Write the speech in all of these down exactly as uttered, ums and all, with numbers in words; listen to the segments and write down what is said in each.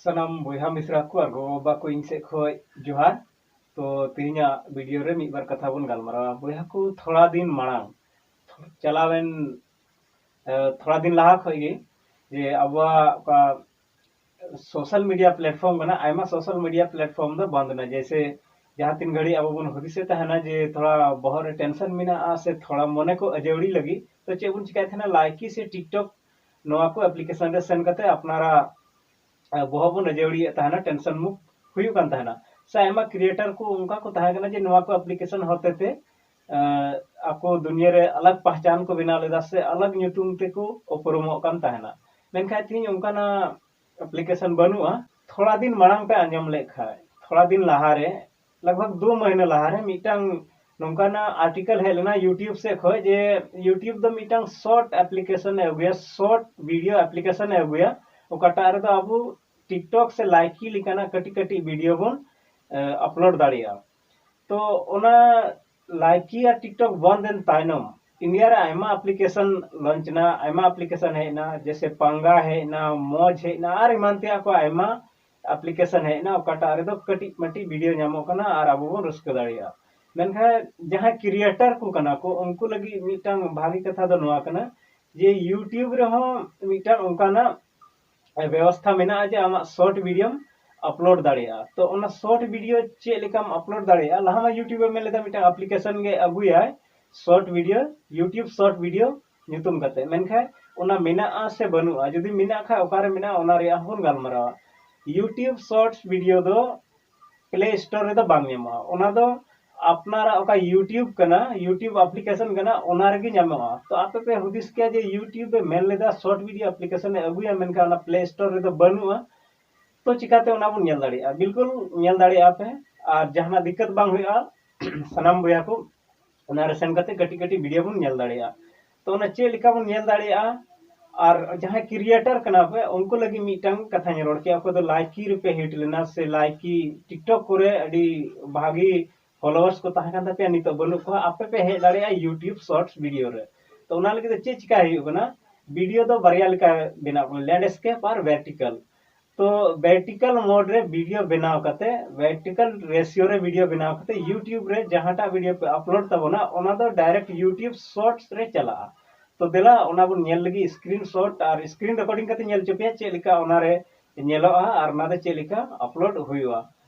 ᱥᱟᱱᱟᱢ ᱵᱚᱭᱦᱟ ᱢᱤᱥᱨᱟ ᱠᱚ ᱟᱨ ᱜᱚ ᱵᱟᱵᱟ ᱠᱚ ᱤᱧ ᱥᱮᱫ ᱠᱷᱚᱱ ᱡᱚᱦᱟᱨ᱾ ᱛᱚ ᱛᱮᱦᱮᱧᱟᱜ ᱵᱷᱤᱰᱤᱭᱳ ᱨᱮ ᱢᱤᱫ ᱵᱟᱨ ᱠᱟᱛᱷᱟ ᱵᱚᱱ ᱜᱟᱞᱢᱟᱨᱟᱣᱟ᱾ ᱵᱚᱭᱦᱟ ᱠᱚ, ᱛᱷᱚᱲᱟ ᱫᱤᱱ ᱢᱟᱲᱟᱝ, ᱪᱟᱞᱟᱣᱮᱱ ᱛᱷᱚᱲᱟ ᱫᱤᱱ ᱞᱟᱦᱟ ᱠᱷᱚᱱ ᱜᱮ ᱡᱮ ᱟᱵᱚᱣᱟᱜ ᱚᱠᱟ ᱥᱳᱥᱟᱞ ᱢᱤᱰᱤᱭᱟ ᱯᱞᱟᱴᱯᱷᱚᱨᱢ ᱠᱟᱱᱟ, ᱟᱭᱢᱟ ᱥᱳᱥᱟᱞ ᱢᱤᱰᱤᱭᱟ ᱯᱞᱟᱴᱯᱷᱚᱨᱢ ᱫᱚ ᱵᱚᱱᱫ ᱮᱱᱟ᱾ ᱡᱮᱭᱥᱮ ᱡᱟᱦᱟᱸ ᱛᱤᱱ ᱜᱷᱟᱹᱲᱤᱡ ᱟᱵᱚ ᱵᱚᱱ ᱦᱩᱫᱤᱥᱮᱫ ᱛᱟᱦᱮᱱᱟ ᱡᱮ ᱛᱷᱚᱲᱟ ᱵᱚᱦᱚᱜ ᱨᱮ ᱴᱮᱱᱥᱚᱱ ᱢᱮᱱᱟᱜᱼᱟ ᱥᱮ ᱛᱷᱚᱲᱟ ᱢᱚᱱᱮ ᱠᱚ ᱟᱹᱡᱟᱹᱣᱲᱤ ᱞᱟᱹᱜᱤᱫ, ᱛᱚ ᱪᱮᱫ ᱵᱚᱱ ᱪᱤᱠᱟᱭᱮᱫ ᱛᱟᱦᱮᱱᱟ, ᱞᱟᱭᱠᱤ ᱥᱮ ᱴᱤᱠᱴᱚᱠ ᱱᱚᱣᱟ ᱠᱚ ᱮᱯᱞᱤᱠᱮᱥᱚᱱ ᱨᱮ ᱥᱮᱱ ᱠᱟᱛᱮ ᱟᱯᱱᱟᱨᱟᱜ ᱵᱚᱦᱚᱜ ᱵᱚᱱ ᱟᱹᱡᱟᱹᱣᱲᱤᱭᱮᱫ ᱛᱟᱦᱮᱱᱟ, ᱴᱮᱱᱥᱚᱱ ᱢᱩᱠᱛ ᱦᱩᱭᱩᱜ ᱠᱟᱱ ᱛᱟᱦᱮᱱᱟ᱾ ᱥᱮ ᱟᱭᱢᱟ ᱠᱨᱤᱭᱮᱴᱟᱨ ᱠᱚ ᱚᱱᱠᱟ ᱠᱚ ᱛᱟᱦᱮᱸ ᱠᱟᱱᱟ ᱡᱮ ᱱᱚᱣᱟ ᱠᱚ ᱮᱯᱞᱤᱠᱮᱥᱚᱱ ᱦᱚᱛᱮ ᱛᱮ ᱟᱠᱚ ᱫᱩᱱᱤᱭᱟᱹ ᱨᱮ ᱟᱞᱟᱜᱽ ᱯᱟᱦᱪᱟᱱ ᱠᱚ ᱵᱮᱱᱟᱣ ᱞᱮᱫᱟ ᱥᱮ ᱟᱞᱟᱜᱽ ᱧᱩᱛᱩᱢ ᱛᱮᱠᱚ ᱩᱯᱨᱩᱢᱚᱜ ᱠᱟᱱ ᱛᱟᱦᱮᱱᱟ᱾ ᱢᱮᱱᱠᱷᱟᱱ ᱛᱮᱦᱮᱧ ᱚᱱᱠᱟᱱᱟᱜ ᱮᱯᱞᱤᱠᱮᱥᱚᱱ ᱵᱟᱹᱱᱩᱜᱼᱟ᱾ ᱛᱷᱚᱲᱟ ᱫᱤᱱ ᱢᱟᱲᱟᱝ ᱯᱮ ᱟᱸᱡᱚᱢ ᱞᱮᱫ ᱠᱷᱟᱱ, ᱛᱷᱚᱲᱟ ᱫᱤᱱ ᱞᱟᱦᱟᱨᱮ, ᱞᱟᱜᱽᱵᱷᱟᱜᱽ ᱫᱩ ᱢᱟᱹᱦᱱᱟᱹ ᱞᱟᱦᱟᱨᱮ ᱢᱤᱫᱴᱟᱝ ᱱᱚᱝᱠᱟᱱᱟᱜ ᱟᱨᱴᱤᱠᱮᱞ ᱦᱮᱡ ᱞᱮᱱᱟ YouTube ᱥᱮᱫ ᱠᱷᱚᱱ ᱡᱮ YouTube ᱫᱚ ᱢᱤᱫᱴᱟᱝ ᱥᱚᱨᱴ ᱮᱯᱞᱤᱠᱮᱥᱚᱱ ᱮ ᱟᱹᱜᱩᱭᱟ, ᱥᱚᱨᱴ ᱵᱷᱤᱰᱤᱭᱳ ᱮᱯᱞᱤᱠᱮᱥᱚᱱ ᱮ ᱟᱹᱜᱩᱭᱟ, ᱚᱠᱟᱴᱟᱜ ᱨᱮᱫᱚ ᱟᱵᱚ ᱴᱤᱠᱴᱚᱠ ᱥᱮ ᱞᱟᱭᱠᱤ ᱞᱮᱠᱟᱱᱟᱜ ᱠᱟᱹᱴᱤᱡ ᱠᱟᱹᱴᱤᱡ ᱵᱷᱤᱰᱤᱭᱳ ᱵᱚᱱ ᱟᱯᱞᱳᱰ ᱫᱟᱲᱮᱭᱟᱜᱼᱟ᱾ ᱛᱚ ᱚᱱᱟ ᱞᱟᱭᱠᱤ ᱟᱨ ᱴᱤᱠᱴᱚᱠ ᱵᱚᱱᱫ ᱮᱱ ᱛᱟᱭᱱᱚᱢ ᱤᱱᱰᱤᱭᱟ ᱨᱮ ᱟᱭᱢᱟ ᱮᱯᱞᱤᱠᱮᱥᱚᱱ ᱞᱚᱧᱪ ᱮᱱᱟ, ᱟᱭᱢᱟ ᱮᱯᱞᱤᱠᱮᱥᱚᱱ ᱦᱮᱡ ᱮᱱᱟ, ᱡᱮᱭᱥᱮ ᱯᱟᱝᱜᱟ ᱦᱮᱡ ᱮᱱᱟ, ᱢᱚᱡᱽ ᱦᱮᱡ ᱮᱱᱟ, ᱟᱨ ᱮᱢᱟᱱ ᱛᱮᱭᱟᱜ ᱠᱚ ᱟᱭᱢᱟ ᱮᱯᱞᱤᱠᱮᱥᱚᱱ ᱦᱮᱡ ᱮᱱᱟ, ᱚᱠᱟᱴᱟᱜ ᱨᱮᱫᱚ ᱠᱟᱹᱴᱤᱡ ᱢᱟᱹᱴᱤᱡ ᱵᱷᱤᱰᱤᱭᱳ ᱧᱟᱢᱚᱜ ᱠᱟᱱᱟ ᱟᱨ ᱟᱵᱚ ᱵᱚᱱ ᱨᱟᱹᱥᱠᱟᱹ ᱫᱟᱲᱮᱭᱟᱜᱼᱟ᱾ ᱢᱮᱱᱠᱷᱟᱱ ᱡᱟᱦᱟᱸᱭ ᱠᱨᱤᱭᱮᱴᱟᱨ ᱠᱚ ᱠᱟᱱᱟ ᱠᱚ, ᱩᱱᱠᱩ ᱞᱟᱹᱜᱤᱫ ᱢᱤᱫᱴᱟᱝ ᱵᱷᱟᱜᱮ ᱠᱟᱛᱷᱟ ᱫᱚ ᱱᱚᱣᱟ ᱠᱟᱱᱟ ᱡᱮ YouTube ᱨᱮᱦᱚᱸ ᱢᱤᱫᱴᱟᱝ ᱚᱱᱠᱟᱱᱟᱜ ᱵᱮᱵᱚᱥᱛᱷᱟ ᱢᱮᱱᱟᱜᱼᱟ ᱡᱮ ᱟᱢᱟᱜ ᱥᱚᱨᱴ ᱵᱷᱤᱰᱤᱭᱳᱢ ᱟᱯᱞᱳᱰ ᱫᱟᱲᱮᱭᱟᱜᱼᱟ᱾ ᱛᱚ ᱚᱱᱟ ᱥᱚᱨᱴ ᱵᱷᱤᱰᱤᱭᱳ ᱪᱮᱫ ᱞᱮᱠᱟᱢ ᱟᱯᱞᱳᱰ ᱫᱟᱲᱮᱭᱟᱜᱼᱟ? ᱞᱟᱦᱟ ᱢᱟ YouTube ᱮ ᱢᱮᱱ ᱞᱮᱫᱟ ᱢᱤᱫᱴᱟᱝ ᱮᱯᱞᱤᱠᱮᱥᱚᱱ ᱜᱮ ᱟᱹᱜᱩᱭᱟᱭ, short video, YouTube short video ᱧᱩᱛᱩᱢ ᱠᱟᱛᱮ᱾ ᱢᱮᱱᱠᱷᱟᱱ ᱚᱱᱟ ᱢᱮᱱᱟᱜᱼᱟ ᱥᱮ ᱵᱟᱹᱱᱩᱜᱼᱟ? ᱡᱩᱫᱤ ᱢᱮᱱᱟᱜ ᱠᱷᱟᱱ ᱚᱠᱟᱨᱮ ᱢᱮᱱᱟᱜᱼᱟ, ᱚᱱᱟ ᱨᱮᱭᱟᱜ ᱦᱚᱸᱵᱚᱱ ᱜᱟᱞᱢᱟᱨᱟᱣᱟ᱾ YouTube ᱥᱚᱨᱴᱥ ᱵᱷᱤᱰᱤᱭᱳ ᱫᱚ ᱯᱞᱮ ᱥᱴᱳᱨ ᱨᱮᱫᱚ ᱵᱟᱝ ᱧᱟᱢᱚᱜᱼᱟ᱾ ᱚᱱᱟ ᱫᱚ ᱟᱯᱱᱟᱨᱟᱜ ᱚᱠᱟ YouTube ᱠᱟᱱᱟ, YouTube ᱮᱯᱞᱤᱠᱮᱥᱚᱱ ᱠᱟᱱᱟ, ᱚᱱᱟ ᱨᱮᱜᱮ ᱧᱟᱢᱚᱜᱼᱟ᱾ ᱛᱚ ᱟᱯᱮ ᱯᱮ ᱦᱩᱫᱤᱥ ᱠᱮᱭᱟ ᱡᱮ YouTube ᱮ ᱢᱮᱱ ᱞᱮᱫᱟ ᱥᱚᱨᱴ ᱵᱷᱤᱰᱤᱭᱳ ᱮᱯᱞᱤᱠᱮᱥᱚᱱ ᱮ ᱟᱹᱜᱩᱭᱟ, ᱢᱮᱱᱠᱷᱟᱱ ᱚᱱᱟ ᱯᱞᱮ ᱥᱴᱳᱨ ᱨᱮᱫᱚ ᱵᱟᱹᱱᱩᱜᱼᱟ, ᱛᱚ ᱪᱤᱠᱟᱛᱮ ᱚᱱᱟ ᱵᱚᱱ ᱧᱮᱞ ᱫᱟᱲᱮᱭᱟᱜᱼᱟ? ᱵᱤᱞᱠᱩᱞ ᱧᱮᱞ ᱫᱟᱲᱮᱭᱟᱜᱼᱟ ᱯᱮ, ᱟᱨ ᱡᱟᱦᱟᱱᱟᱜ ᱫᱤᱠᱠᱟᱛ ᱵᱟᱝ ᱦᱩᱭᱩᱜᱼᱟ᱾ ᱥᱟᱱᱟᱢ ᱵᱚᱭᱦᱟ ᱠᱚ ᱚᱱᱟ ᱨᱮ ᱥᱮᱱ ᱠᱟᱛᱮ ᱠᱟᱹᱴᱤᱡ ᱠᱟᱹᱴᱤᱡ ᱵᱷᱤᱰᱤᱭᱳ ᱵᱚᱱ ᱧᱮᱞ ᱫᱟᱲᱮᱭᱟᱜᱼᱟ᱾ ᱛᱚ ᱚᱱᱟ ᱪᱮᱫ ᱞᱮᱠᱟ ᱵᱚᱱ ᱧᱮᱞ ᱫᱟᱲᱮᱭᱟᱜᱼᱟ? ᱟᱨ ᱡᱟᱦᱟᱸᱭ ᱠᱨᱤᱭᱮᱴᱟᱨ ᱠᱟᱱᱟ ᱯᱮ, ᱩᱱᱠᱩ ᱞᱟᱹᱜᱤᱫ ᱢᱤᱫᱴᱟᱝ ᱠᱟᱛᱷᱟᱧ ᱨᱚᱲ ᱠᱮᱭᱟ᱾ ᱚᱠᱚᱭ ᱫᱚ ᱞᱟᱭᱠᱤ ᱨᱮᱯᱮ ᱦᱤᱴ ᱞᱮᱱᱟ ᱥᱮ ᱞᱟᱭᱠᱤ ᱴᱤᱠᱴᱚᱠ ᱠᱚᱨᱮ ᱟᱹᱰᱤ ᱵᱷᱟᱜᱤ ᱯᱷᱚᱞᱳᱣᱟᱨᱥ ᱠᱚ ᱛᱟᱦᱮᱸ ᱠᱟᱱ ᱛᱟᱯᱮᱭᱟ, ᱱᱤᱛᱚᱜ ᱵᱟᱹᱱᱩᱜ ᱠᱚᱣᱟ, ᱟᱯᱮ ᱯᱮ ᱦᱮᱡ ᱫᱟᱲᱮᱭᱟᱜᱼᱟ YouTube ᱥᱚᱨᱴᱥ ᱵᱷᱤᱰᱤᱭᱳ ᱨᱮ᱾ ᱛᱚ ᱚᱱᱟ ᱞᱟᱹᱜᱤᱫ ᱛᱮ ᱪᱮᱫ ᱪᱤᱠᱟᱭ ᱦᱩᱭᱩᱜ ᱠᱟᱱᱟ? ᱵᱷᱤᱰᱤᱭᱳ ᱫᱚ ᱵᱟᱨᱭᱟ ᱞᱮᱠᱟ ᱵᱮᱱᱟᱣ ᱠᱟᱱᱟ, ᱞᱮᱱᱰᱥᱠᱮᱯ ᱟᱨ ᱵᱷᱮᱨᱴᱤᱠᱟᱞ᱾ ᱛᱚ ᱵᱷᱟᱨᱴᱤᱠᱟᱞ ᱢᱳᱰ ᱨᱮ ᱵᱷᱤᱰᱤᱭᱳ ᱵᱮᱱᱟᱣ ᱠᱟᱛᱮ, ᱵᱷᱟᱨᱴᱤᱠᱟᱞ ᱨᱮᱥᱤᱭᱳ ᱨᱮ ᱵᱷᱤᱰᱤᱭᱳ ᱵᱮᱱᱟᱣ ᱠᱟᱛᱮ YouTube ᱨᱮ ᱡᱟᱦᱟᱸᱴᱟᱜ ᱵᱷᱤᱰᱤᱭᱳ ᱯᱮ ᱟᱯᱞᱳᱰ ᱛᱟᱵᱚᱱᱟ, ᱚᱱᱟ ᱫᱚ ᱰᱟᱭᱨᱮᱠᱴ YouTube Shorts ᱨᱮ ᱪᱟᱞᱟᱜᱼᱟ᱾ ᱛᱚ ᱫᱮᱞᱟ ᱚᱱᱟ ᱵᱚᱱ ᱧᱮᱞ ᱞᱟᱹᱜᱤᱫ, ᱥᱠᱨᱤᱱ ᱥᱚᱴ ᱟᱨ ᱥᱠᱨᱤᱱ ᱨᱮᱠᱚᱨᱰᱤᱝ ᱠᱟᱛᱮ ᱧᱮᱞ ᱦᱚᱪᱚ ᱯᱮᱭᱟ ᱪᱮᱫ ᱞᱮᱠᱟ ᱚᱱᱟᱨᱮ ᱧᱮᱞᱚᱜᱼᱟ ᱟᱨ ᱚᱱᱟ ᱫᱚ ᱪᱮᱫ ᱞᱮᱠᱟ ᱟᱯᱞᱳᱰ ᱦᱩᱭᱩᱜᱼᱟ᱾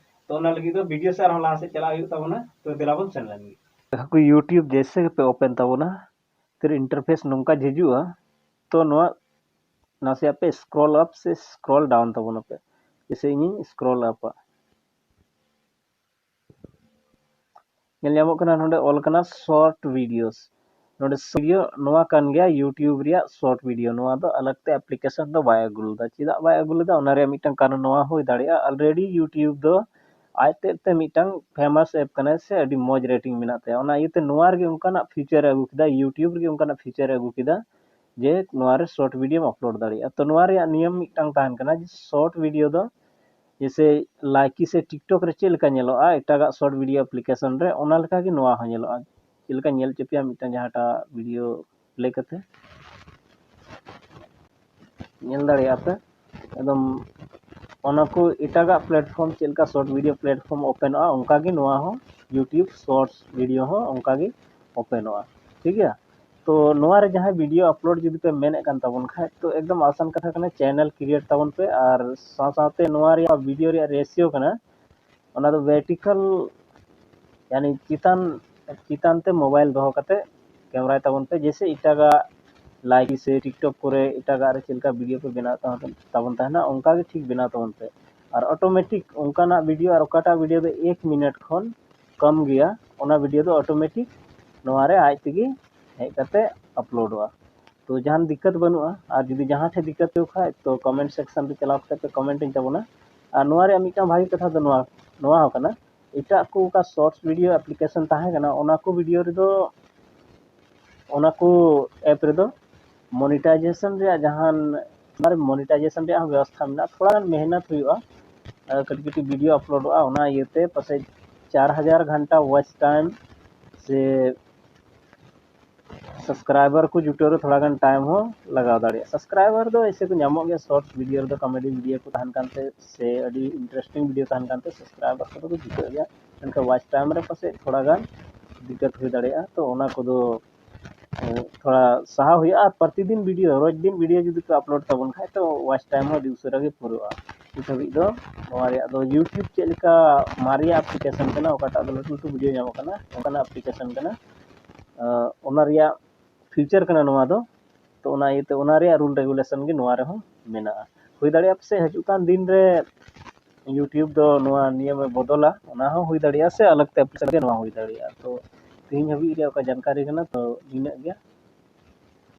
ᱛᱚ ᱚᱱᱟ ᱞᱟᱹᱜᱤᱫ ᱫᱚ ᱵᱷᱤᱰᱤᱭᱳ ᱥᱮᱫ ᱟᱨᱦᱚᱸ ᱞᱟᱦᱟ ᱥᱮᱫ ᱪᱟᱞᱟᱜ ᱦᱩᱭᱩᱜ ᱛᱟᱵᱚᱱᱟ᱾ ᱛᱚ ᱫᱮᱞᱟ ᱵᱚᱱ ᱥᱮᱱ ᱞᱮᱱ ᱜᱮ᱾ ᱡᱟᱦᱟᱸ ᱠᱚ YouTube ᱡᱮᱭᱥᱮ ᱜᱮᱯᱮ ᱳᱯᱮᱱ ᱛᱟᱵᱚᱱᱟ, ᱯᱷᱤᱨ ᱤᱱᱴᱟᱨᱯᱷᱮᱥ ᱱᱚᱝᱠᱟ ᱦᱤᱡᱩᱜᱼᱟ᱾ ᱛᱚ ᱱᱚᱣᱟ ᱱᱟᱥᱮᱭᱟᱜ ᱯᱮ ᱥᱠᱨᱚᱞ ᱟᱯ ᱥᱮ ᱥᱠᱨᱚᱞ ᱰᱟᱣᱩᱱ ᱛᱟᱵᱚᱱ ᱟᱯᱮ, ᱡᱮᱭᱥᱮ ᱤᱧᱤᱧ ᱥᱠᱨᱚᱞ ᱟᱯᱟ᱾ ᱧᱮᱞ ᱧᱟᱢᱚᱜ ᱠᱟᱱᱟ ᱱᱚᱰᱮ ᱚᱞ ᱠᱟᱱᱟ ᱥᱚᱨᱴ ᱵᱷᱤᱰᱤᱭᱳᱥ᱾ ᱱᱚᱰᱮ ᱵᱷᱤᱰᱤᱭᱳ ᱱᱚᱣᱟ ᱠᱟᱱ ᱜᱮᱭᱟ YouTube ᱨᱮᱭᱟᱜ ᱥᱚᱨᱴ ᱵᱷᱤᱰᱤᱭᱳ᱾ ᱱᱚᱣᱟ ᱫᱚ ᱟᱞᱟᱜᱽ ᱛᱮ ᱮᱯᱞᱤᱠᱮᱥᱚᱱ ᱫᱚ ᱵᱟᱭ ᱟᱹᱜᱩ ᱞᱮᱫᱟ᱾ ᱪᱮᱫᱟᱜ ᱵᱟᱭ ᱟᱹᱜᱩ ᱞᱮᱫᱟ? ᱚᱱᱟ ᱨᱮᱭᱟᱜ ᱢᱤᱫᱴᱟᱝ ᱠᱟᱨᱚᱱ ᱱᱚᱣᱟ ᱦᱩᱭ ᱫᱟᱲᱮᱭᱟᱜᱼᱟ, ᱟᱞᱨᱮᱰᱤ YouTube ᱫᱚ ᱟᱡ ᱛᱮᱫ ᱛᱮ ᱢᱤᱫᱴᱟᱝ ᱯᱷᱮᱢᱟᱥ ᱮᱯ ᱠᱟᱱᱟᱭ ᱥᱮ ᱟᱹᱰᱤ ᱢᱚᱡᱽ ᱨᱮᱴᱤᱝ ᱢᱮᱱᱟᱜ ᱛᱟᱭᱟ᱾ ᱚᱱᱟ ᱤᱭᱟᱹᱛᱮ ᱱᱚᱣᱟ ᱨᱮᱜᱮ ᱚᱱᱠᱟᱱᱟᱜ ᱯᱷᱤᱪᱟᱨ ᱮ ᱟᱹᱜᱩ ᱠᱮᱫᱟ, YouTube ᱨᱮᱜᱮ ᱚᱱᱠᱟᱱᱟᱜ ᱯᱷᱤᱪᱟᱨ ᱮ ᱟᱹᱜᱩ ᱠᱮᱫᱟ ᱡᱮ ᱱᱚᱣᱟ ᱨᱮ ᱥᱚᱨᱴ ᱵᱷᱤᱰᱤᱭᱳᱢ ᱟᱯᱞᱳᱰ ᱫᱟᱲᱮᱭᱟᱜᱼᱟ᱾ ᱛᱚ ᱱᱚᱣᱟ ᱨᱮᱭᱟᱜ ᱱᱤᱭᱚᱢ ᱢᱤᱫᱴᱟᱝ ᱛᱟᱦᱮᱱ ᱠᱟᱱᱟ ᱡᱮ ᱥᱚᱨᱴ ᱵᱷᱤᱰᱤᱭᱳ ᱫᱚ ᱡᱮᱭᱥᱮ ᱞᱟᱭᱠᱤ ᱥᱮ ᱴᱤᱠᱴᱚᱠ ᱨᱮ ᱪᱮᱫ ᱞᱮᱠᱟ ᱧᱮᱞᱚᱜᱼᱟ ᱮᱴᱟᱜᱟᱜ ᱥᱚᱨᱴ ᱵᱷᱤᱰᱤᱭᱳ ᱮᱯᱞᱤᱠᱮᱥᱚᱱ ᱨᱮ, ᱚᱱᱟ ᱞᱮᱠᱟ ᱜᱮ ᱱᱚᱣᱟ ᱦᱚᱸ ᱧᱮᱞᱚᱜᱼᱟ᱾ ᱪᱮᱫ ᱞᱮᱠᱟ ᱧᱮᱞ ᱦᱚᱪᱚ ᱯᱮᱭᱟ ᱢᱤᱫᱴᱟᱝ ᱡᱟᱦᱟᱸᱴᱟᱜ ᱵᱷᱤᱰᱤᱭᱳ ᱯᱞᱮ ᱠᱟᱛᱮ ᱧᱮᱞ ᱫᱟᱲᱮᱭᱟᱜᱼᱟ ᱯᱮ᱾ ᱮᱠᱫᱚᱢ ᱚᱱᱟ ᱠᱚ ᱮᱴᱟᱜᱟᱜ ᱯᱞᱟᱴᱯᱷᱚᱨᱢ ᱪᱮᱫ ᱞᱮᱠᱟ ᱥᱚᱨᱴ ᱵᱷᱤᱰᱤᱭᱳ ᱯᱞᱟᱴᱯᱷᱚᱨᱢ ᱳᱯᱮᱱᱚᱜᱼᱟ, ᱚᱱᱠᱟ ᱜᱮ ᱱᱚᱣᱟ ᱦᱚᱸ YouTube ᱥᱚᱨᱴ ᱵᱷᱤᱰᱤᱭᱳ ᱦᱚᱸ ᱚᱱᱠᱟ ᱜᱮ ᱳᱯᱮᱱᱚᱜᱼᱟ᱾ ᱴᱷᱤᱠ ᱜᱮᱭᱟ? ᱛᱚ ᱱᱚᱣᱟ ᱨᱮ ᱡᱟᱦᱟᱸᱭ ᱵᱷᱤᱰᱤᱭᱳ ᱟᱯᱞᱳᱰ ᱡᱩᱫᱤ ᱯᱮ ᱢᱮᱱᱮᱫ ᱠᱟᱱ ᱛᱟᱵᱚᱱ ᱠᱷᱟᱡ, ᱛᱚ ᱮᱠᱫᱚᱢ ᱟᱥᱟᱱ ᱠᱟᱛᱷᱟ ᱠᱟᱱᱟ, ᱪᱮᱱᱮᱞ ᱠᱨᱤᱭᱮᱴ ᱛᱟᱵᱚᱱ ᱯᱮ ᱟᱨ ᱥᱟᱶ ᱥᱟᱶᱛᱮ ᱱᱚᱣᱟ ᱨᱮᱭᱟᱜ ᱵᱷᱤᱰᱤᱭᱳ ᱨᱮᱭᱟᱜ ᱨᱮᱥᱤᱭᱳ ᱠᱟᱱᱟ, ᱚᱱᱟ ᱫᱚ ᱵᱷᱟᱨᱴᱤᱠᱟᱞ, ᱭᱟᱱᱤ ᱪᱮᱛᱟᱱ, ᱪᱮᱛᱟᱱ ᱛᱮ ᱢᱳᱵᱟᱭᱤᱞ ᱫᱚᱦᱚ ᱠᱟᱛᱮ ᱠᱮᱢᱮᱨᱟᱭ ᱛᱟᱵᱚᱱ ᱯᱮ᱾ ᱡᱮᱭᱥᱮ ᱮᱴᱟᱜᱟᱜ ᱞᱟᱭᱤᱠ ᱥᱮ ᱴᱤᱠᱴᱚᱠ ᱠᱚᱨᱮ ᱮᱴᱟᱜᱟᱜ ᱨᱮ ᱪᱮᱫ ᱞᱮᱠᱟ ᱵᱷᱤᱰᱤᱭᱳ ᱯᱮ ᱵᱮᱱᱟᱣ ᱛᱟᱵᱚᱱ ᱛᱟᱦᱮᱱᱟ, ᱚᱱᱠᱟ ᱜᱮ ᱴᱷᱤᱠ ᱵᱮᱱᱟᱣ ᱛᱟᱵᱚᱱ ᱯᱮ᱾ ᱟᱨ ᱚᱴᱳᱢᱮᱴᱤᱠ ᱚᱱᱠᱟᱱᱟᱜ ᱵᱷᱤᱰᱤᱭᱳ, ᱟᱨ ᱚᱠᱟᱴᱟᱜ ᱵᱷᱤᱰᱤᱭᱳ ᱫᱚ ᱮᱠ ᱢᱤᱱᱤᱴ ᱠᱷᱚᱱ ᱠᱚᱢ ᱜᱮᱭᱟ, ᱚᱱᱟ ᱵᱷᱤᱰᱤᱭᱳ ᱫᱚ ᱚᱴᱳᱢᱮᱴᱤᱠ ᱱᱚᱣᱟ ᱨᱮ ᱟᱡ ᱛᱮᱜᱮ ᱦᱮᱡ ᱠᱟᱛᱮ ᱟᱯᱞᱳᱰᱚᱜᱼᱟ᱾ ᱛᱚ ᱡᱟᱦᱟᱱ ᱫᱤᱠᱠᱟᱛ ᱵᱟᱹᱱᱩᱜᱼᱟ, ᱟᱨ ᱡᱩᱫᱤ ᱡᱟᱦᱟᱸ ᱴᱷᱮᱱ ᱫᱤᱠᱠᱟᱛ ᱦᱩᱭᱩᱜ ᱠᱷᱟᱡ ᱛᱚ ᱠᱚᱢᱮᱱᱴ ᱥᱮᱠᱥᱚᱱ ᱨᱮ ᱪᱟᱞᱟᱣ ᱠᱟᱛᱮ ᱯᱮ ᱠᱚᱢᱮᱱᱴ ᱟᱹᱧ ᱛᱟᱵᱚᱱᱟ᱾ ᱟᱨ ᱱᱚᱣᱟ ᱨᱮᱭᱟᱜ ᱢᱤᱫᱴᱟᱝ ᱵᱷᱟᱜᱮ ᱠᱟᱛᱷᱟ ᱫᱚ ᱱᱚᱣᱟ, ᱱᱚᱣᱟ ᱦᱚᱸ ᱠᱟᱱᱟ, ᱮᱴᱟᱜ ᱠᱚ ᱚᱠᱟ ᱥᱚᱨᱴᱥ ᱵᱷᱤᱰᱤᱭᱳ ᱮᱯᱞᱤᱠᱮᱥᱚᱱ ᱛᱟᱦᱮᱸ ᱠᱟᱱᱟ, ᱚᱱᱟ ᱠᱚ ᱵᱷᱤᱰᱤᱭᱳ ᱨᱮᱫᱚ, ᱚᱱᱟ ᱠᱚ ᱮᱯ ᱨᱮᱫᱚ ᱢᱚᱱᱤᱴᱟᱭᱡᱮᱥᱚᱱ ᱨᱮᱭᱟᱜ ᱡᱟᱦᱟᱱ, ᱢᱚᱱᱤᱴᱟᱭᱡᱮᱥᱚᱱ ᱨᱮᱭᱟᱜ ᱦᱚᱸ ᱵᱮᱵᱚᱥᱛᱷᱟ ᱢᱮᱱᱟᱜᱼᱟ᱾ ᱛᱷᱚᱲᱟ ᱜᱟᱱ ᱢᱮᱦᱱᱚᱛ ᱦᱩᱭᱩᱜᱼᱟ, ᱟᱨ ᱠᱟᱹᱴᱤᱡ ᱠᱟᱹᱴᱤᱡ ᱵᱷᱤᱰᱤᱭᱳ ᱟᱯᱞᱳᱰᱚᱜᱼᱟ, ᱚᱱᱟ ᱤᱭᱟᱹᱛᱮ ᱯᱟᱥᱮᱡ ᱪᱟᱨ ᱦᱟᱡᱟᱨ ᱜᱷᱚᱱᱴᱟ ᱣᱟᱪ ᱴᱟᱭᱤᱢ ᱥᱮ ᱥᱟᱵᱥᱠᱨᱟᱭᱵᱟᱨ ᱠᱚ ᱡᱩᱴᱟᱹᱣ ᱨᱮ ᱛᱷᱚᱲᱟ ᱜᱟᱱ ᱴᱟᱭᱤᱢ ᱦᱚᱸ ᱞᱟᱜᱟᱣ ᱫᱟᱲᱮᱭᱟᱜᱼᱟ᱾ ᱥᱟᱵᱥᱠᱨᱟᱭᱵᱟᱨ ᱫᱚ ᱮᱭᱥᱮ ᱠᱚ ᱧᱟᱢᱚᱜ ᱜᱮᱭᱟ, ᱥᱚᱨᱴᱥ ᱵᱷᱤᱰᱤᱭᱳ ᱨᱮᱫᱚ ᱠᱚᱢᱮᱰᱤ ᱵᱷᱤᱰᱤᱭᱳ ᱠᱚ ᱛᱟᱦᱮᱱ ᱠᱟᱱᱛᱮ ᱥᱮ ᱟᱹᱰᱤ ᱤᱱᱴᱟᱨᱮᱥᱴᱤᱝ ᱵᱷᱤᱰᱤᱭᱳ ᱛᱟᱦᱮᱱ ᱠᱟᱱᱛᱮ ᱥᱟᱵᱥᱠᱨᱟᱭᱵᱟᱨ ᱠᱚᱫᱚ ᱠᱚ ᱡᱩᱴᱟᱹᱜ ᱜᱮᱭᱟ, ᱢᱮᱱᱠᱷᱟᱱ ᱣᱟᱪ ᱴᱟᱭᱤᱢ ᱨᱮ ᱯᱟᱥᱮᱡ ᱛᱷᱚᱲᱟ ᱜᱟᱱ ᱫᱤᱠᱠᱟᱛ ᱦᱩᱭ ᱫᱟᱲᱮᱭᱟᱜᱼᱟ᱾ ᱛᱚ ᱚᱱᱟ ᱠᱚᱫᱚ ᱛᱷᱚᱲᱟ ᱥᱟᱦᱟᱣ ᱦᱩᱭᱩᱜᱼᱟ᱾ ᱟᱨ ᱯᱨᱚᱛᱤᱫᱤᱱ ᱵᱷᱤᱰᱤᱭᱳ, ᱨᱳᱡᱽ ᱫᱤᱱ ᱵᱷᱤᱰᱤᱭᱳ ᱡᱩᱫᱤ ᱯᱮ ᱟᱯᱞᱳᱰ ᱛᱟᱵᱚᱱ ᱠᱷᱟᱡ, ᱛᱚ ᱣᱟᱪ ᱴᱟᱭᱤᱢ ᱦᱚᱸ ᱟᱹᱰᱤ ᱩᱥᱟᱹᱨᱟ ᱜᱮ ᱯᱩᱨᱟᱹᱜᱼᱟ᱾ ᱱᱤᱛ ᱦᱟᱹᱵᱤᱡ ᱫᱚ ᱱᱚᱣᱟ ᱨᱮᱭᱟᱜ ᱫᱚ YouTube ᱪᱮᱫ ᱞᱮᱠᱟ ᱢᱟᱨᱮᱭᱟᱜ ᱟᱯᱞᱤᱠᱮᱥᱚᱱ ᱠᱟᱱᱟ, ᱚᱠᱟᱴᱟᱜ ᱫᱚ ᱞᱟᱹᱴᱩ ᱞᱟᱹᱴᱩ ᱵᱷᱤᱰᱤᱭᱳ ᱧᱟᱢᱚᱜ ᱠᱟᱱᱟ, ᱚᱱᱠᱟᱱᱟᱜ ᱟᱯᱞᱤᱠᱮᱥᱚᱱ ᱠᱟᱱᱟ᱾ ᱟᱸ, ᱚᱱᱟ ᱨᱮᱭᱟᱜ ᱯᱷᱤᱪᱟᱨ ᱠᱟᱱᱟ ᱱᱚᱣᱟ ᱫᱚ᱾ ᱛᱚ ᱚᱱᱟ ᱤᱭᱟᱹᱛᱮ ᱚᱱᱟ ᱨᱮᱭᱟᱜ ᱨᱩᱞ ᱨᱮᱜᱩᱞᱮᱥᱚᱱ ᱜᱮ ᱱᱚᱣᱟ ᱨᱮᱦᱚᱸ ᱢᱮᱱᱟᱜᱼᱟ᱾ ᱦᱩᱭ ᱫᱟᱲᱮᱭᱟᱜᱼᱟ ᱯᱟᱥᱮᱡ ᱦᱤᱡᱩᱜ ᱠᱟᱱ ᱫᱤᱱ ᱨᱮ YouTube ᱫᱚ ᱱᱚᱣᱟ ᱱᱤᱭᱚᱢᱮ ᱵᱚᱫᱚᱞᱟ, ᱚᱱᱟ ᱦᱚᱸ ᱦᱩᱭ ᱫᱟᱲᱮᱭᱟᱜᱼᱟ, ᱥᱮ ᱟᱞᱟᱜᱽ ᱛᱮ ᱟᱯᱞᱤᱠᱮᱥᱚᱱ ᱜᱮ ᱱᱚᱣᱟ ᱦᱩᱭ ᱫᱟᱲᱮᱭᱟᱜᱼᱟ᱾ ᱛᱚ ᱛᱮᱦᱮᱧ ᱦᱟᱹᱵᱤᱡ ᱨᱮᱭᱟᱜ ᱚᱠᱟ ᱡᱟᱱᱠᱟᱨᱤ ᱠᱟᱱᱟ, ᱛᱚ ᱱᱤᱱᱟᱹᱜ ᱜᱮ᱾